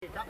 Koj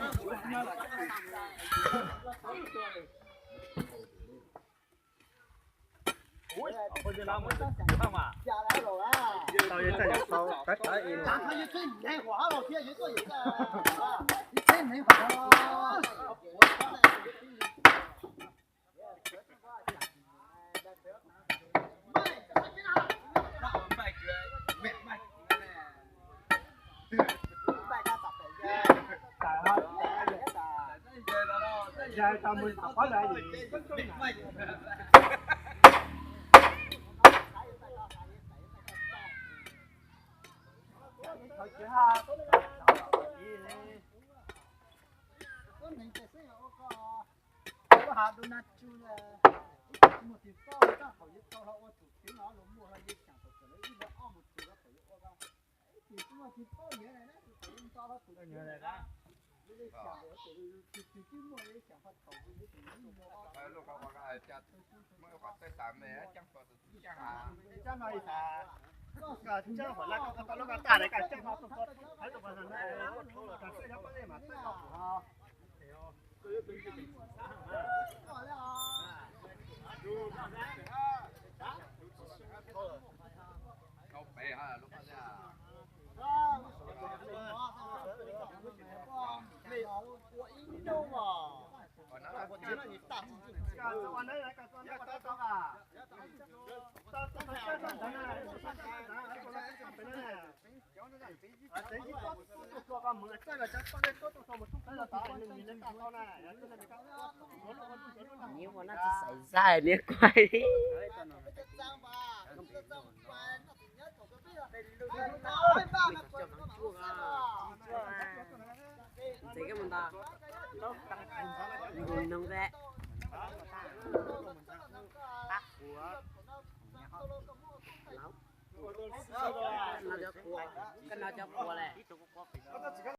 has du na tsu, ib tug mus tim toj txaj thaum yuav tau hlo ua tus tsev no los muaj hlo yej xyam thaum txawm lawv ib lawv ob mus tsuas los thaum yuav ua ko. Ib tug tsis muaj tsis paub nyiav na, tus thaum yuav nto hlo tus tsev na, yej xyam tus tus tus twb muaj yej xyam pha thaum tus tus tus tus Nyiav ua no tsis xaiv zaj niag kuai. Ntxeev koj mus ntag. Nkus noog ze. Koj no cov qhuav, koj no cov qhuav le.